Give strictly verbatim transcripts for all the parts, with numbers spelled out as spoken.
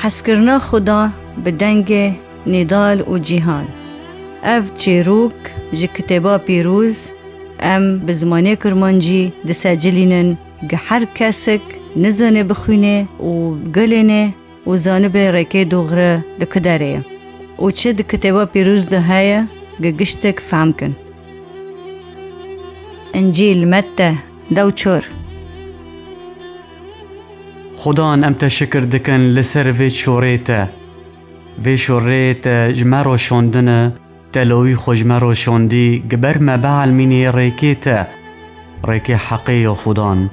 Hezkirina Xuda bi dengê Nîdal û Cîhan. Ev çîrok ji Kitêba Pîroz em bi zimanê Kurmancî disecilînin, gi her kesik nizane bixwîne û gelêne û zanibe rêkê doxre li ku derê ye û çi di Kitêba Pîroz de heye, gi giştek fehm kin. Încîl Mette, dew çor. Xudan, em te şikir dikin li ser vê çorê te. Vê çorê te ji me roşandine, te lawî xwe ji me roşandî, gi ber me bielmînî rêkê te. Rêkê heqê ya Xudan.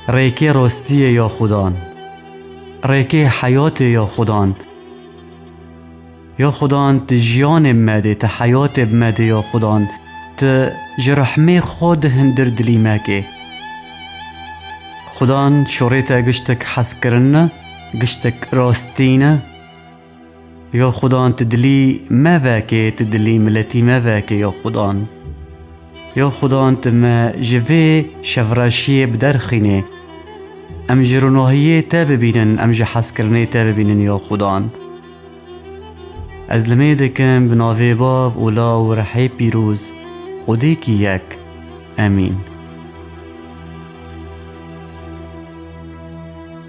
Rêkê rastiyê ya Xudan. Rêkê heyatê ya Xudan. Ya Xudan, tu jiyanê bi me dê, tu heyatê bi me dê, ya Xudan, tu ji rehmê xwe di hundir dilî me kê. Xudan, şorê te giştek hezkirin e, giştek rastî ne. Ya Xudan, tu dilî me vekê, tu dilî miletî me vekê, ya Xudan. Ya Xudan, tu me ji vê şevreşiyê biderxînê. Em ji ronahiyê te bibînin, em ji hezkirinê te bibînin, ya Xudan. Ez limê dikim bi navê Bav û Law û Rihê Pîroz, Xwedêkî yek. Emîn.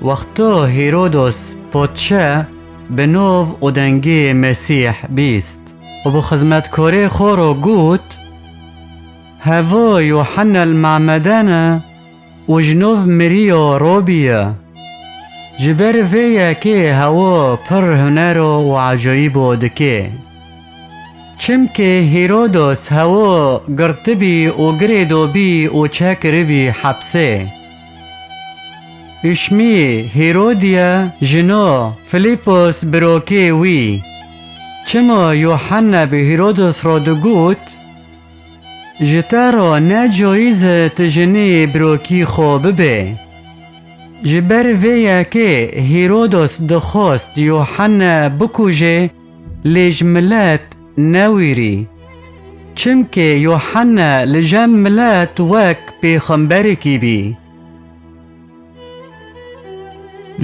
Wexto Hîrodos potçe bi nov û dengê Mesîh bîst û bi xizmetkorê xwe re got, Hevo Yuhanna el Mameden e û ji nov miriyo robiye. Ji ber vê yekê hewo pir hunero û ecayîbo dike. Çimkê Hîrodos hewo girtibî û girêdobî û çêkiribî hepsê. Îşmî Hîrodiya jino Filîpos birokê wî, çima Yuhanna bi Hîrodos re digot, Ji te re ne cayîz e tu jinê birokî xwe bibe. Ji ber vê yekê Hîrodos dixwest Yuhanna bikuje, lê ji milet newîrî. Çimkê Yuhanna li cem milet wek pêxemberekî bî.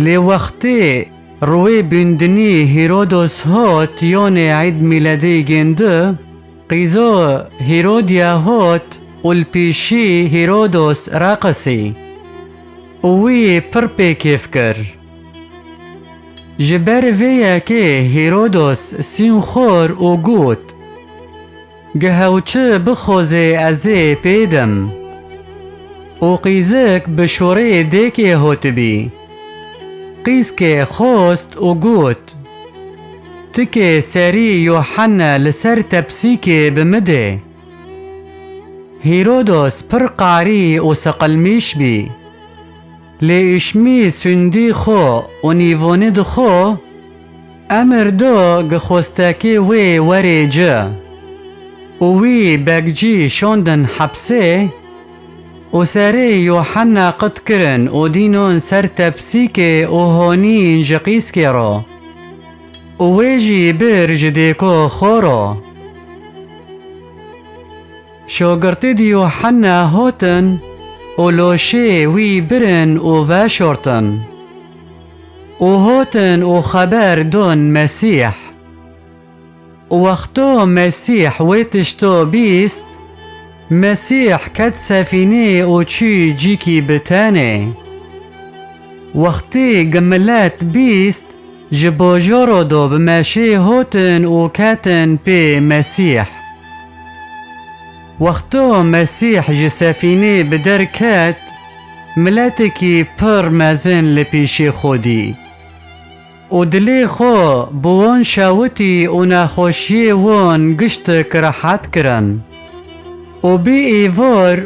Lê wextê rûyê bindinî Hîrodos hot, yonê Eîd Mîledê gêndi, qîzo Hîrodiya hot û li pîşî Hîrodos reqisî û wî pir pê kêf kir. Ji ber vê yekê Hîrodos sîn xwar û got, Gi hew çi bixwazê ez ê pê dim. Û qîzik bi şorê dêkê hotibî. Qîzkê xwest û got, Tikê serî Yuhanna li ser tepsîkê bi min de. Hîrodos pir qarî û seqilmîş bî. Lê Îşmî sûndî xwe û nîvonî di xwe, emir do gi xwestekê wê werê ci. Û wî bekcî şandin hepsê, û serê Yohanna qit kirin û dînon ser tepsîkê û honîn ji qîzkê re. Û wê jî bir ji dêko xwe re. Şogirtê di Yohanna hotin û loşê wî birin û veşortin. Û hotin û xeber don Mesîh. Û wexto Mesîh wê tişto bîst, Mesîh ket sefînê û çû cîkî bi tenê. Wextê gi milet bîst, ji bojoro do bi meşê hotin û ketin pê Mesîh. Wexto Mesîh ji sefînê bi der ket, miletekî pir mezin li pîşê xwe dî. Û dilê xwe bi wan şewitî û nexweşiyê wan giştik rehet kirin. Û bi êvar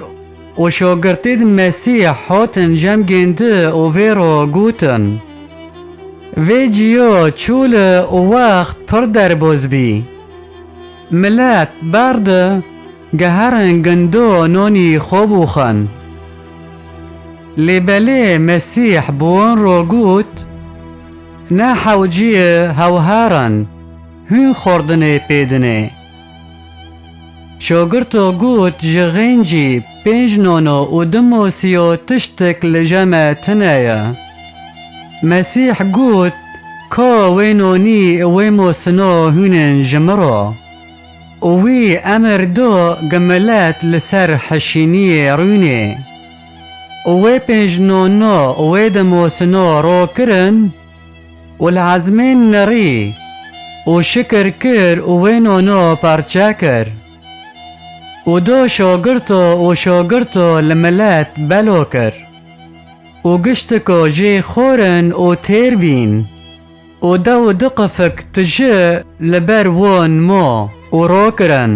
û şogirtê di Mesîh hatin cem gêndi û vê re gotin, Vê ciyo çûl e û wext pir derbaz bî. Milet berde, geherin gindo nonî xwe bûxin. Lê belê Mesîh bi wan re got, Ne hewcî ye, hew herin, hûn xwardinê pê dinê. Şogirto got, Ji xêncî pênc nono û du mosiyo tiştik li cem me tune ye. Mesîh got, Ka wê nonî wê mosino hûnin ji min re. Û wî emir do gi milet li ser hişîniyê rûnê. Û wê pênc nono wê di mosino ro kirin, û li ezmên nirî, û şikir kir û wê nono parçe kir. Û do şogirto û şogirto li milet belo kir. Û giştiko jê xorin û têr bîn. Û dew du qifik tiji li ber won mo û ro kirin.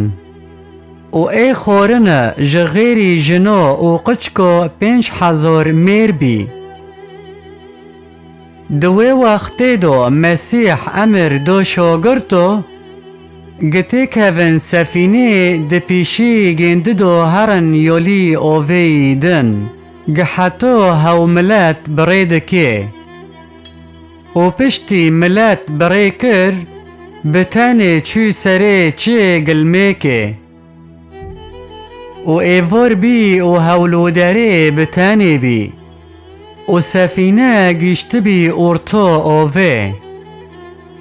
Û ê xorine ji xêrî jino û qiçko pênc hezor mêr bî. Di wê wextê do Mesîh emir do şogirto, gi têkevin sefînê di pîşî gêndi do herin yolî oveyî din, gi heto hew milet bi rê dikê. Û piştî milet bi rê kir, bi tenê çû serê çê gilmêkê. Û êvor bî û hewlûderê bi tenê bî. Û sefîne gîştibî orto ovê.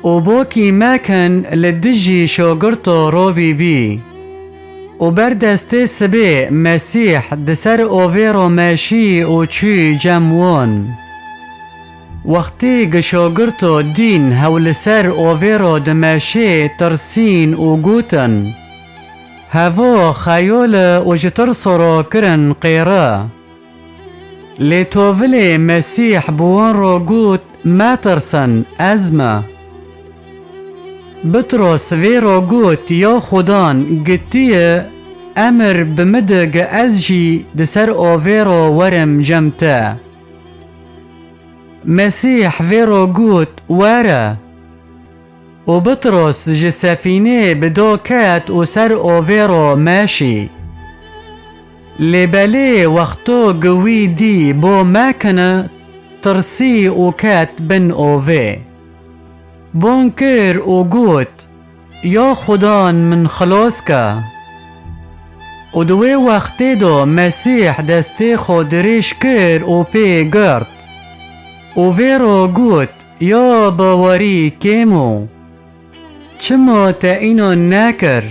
Û bokî mekin li dijî şogirto robî bî. Û ber destê sibê Mesîh di ser ovê ro meşî û çû cem won. Wextî gi şogirto dîn hew li ser ovê ro dimeşê tirsîn û gotin, Hevo xeyol e û ji tirso ro kirin qêre. Lê tovilê Mesîh bi wan ro got, Metirsin, ez me. Bitros vê ro got, Ya Xudan, gitiye, emir bi min de ge ez jî di ser ovê ro werim cem te. Mesîh vê ro got, Were! Û Bitros ji sefînê bi do ket û ser ovê ro meşî. Lê belê wexto gi wî dî bo mekine, tirsî û ket bin ovê. Bon kir û got, Ya Xudan min xilos ke. Û di wê wextê de Mesîh destê xwe dirêj kir û pê girt. Û vê ro got, Ya bawerî kêm o! Çima te înan nekir?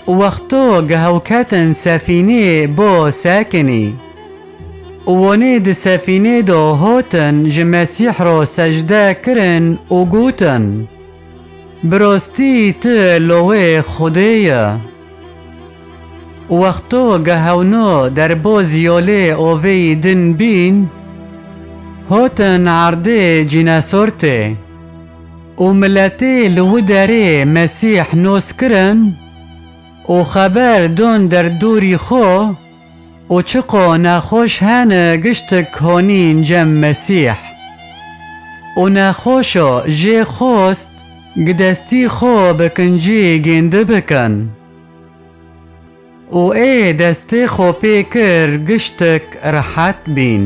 Û wexto gi hew ketin sefînê bo sekinî. Û wanê di sefînê de hatin ji Mesîh re secde kirin û gotin, Bi rastî tu lawê Xwedê ye. Û wexto ge hewno derbaz yolê oveyî din bîn, hatin erdê Cînesortê. Û miletê li wi derê Mesîh nos kirin û xeber don derdorî xwe û çiqo nexweş hene giştik honîn cem Mesîh. Û nexweşo jê xwest gi destî xwe bi kincî gêndi bikin. Û ê destê xwe pê kir giştik rehet bîn.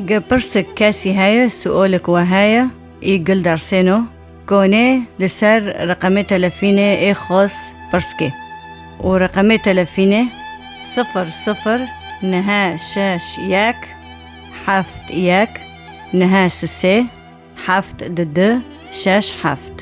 Ge pirsik kesî heye, suolik we heye, î gil dersêno, konê li ser reqemê telefînê ê xos pirs kê. Û reqemê telefînê sifir sifir neh şeş yek heft yek neh sisê heft du du şeş heft.